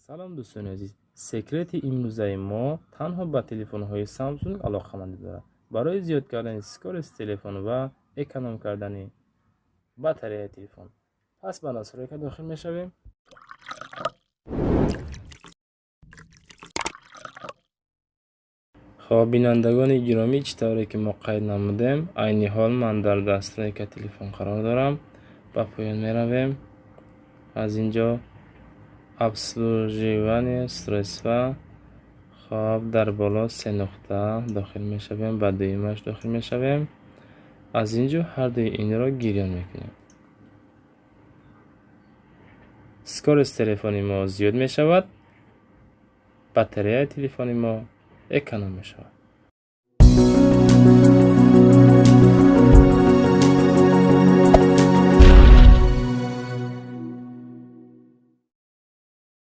Салом, дӯстони азиз! Секрети имрӯзаи мо танҳо ба телефонҳои Samsung алоқамандӣ дорад. Барои зиёд кардани скорость телефон ва эконом кардани батареяи телефон. Пас ба настройка дохил мешавем. Хоб, бинандагони гиромӣ, чӣ тавре ки мо қайд намудем, айни ҳол ман дар настройка телефон қарор дорам. Ба поён меравем. Аз ин ҷо обслуживание устройства. Хоб, дар боло се нуқта дохил мешавем, ба дуюмаш дохил мешавем. Аз ин ҷо ҳардуи инро гирён мекунем. Скорость телефони мо зиёд мешавад, батареяи телефони мо эконом мешавад.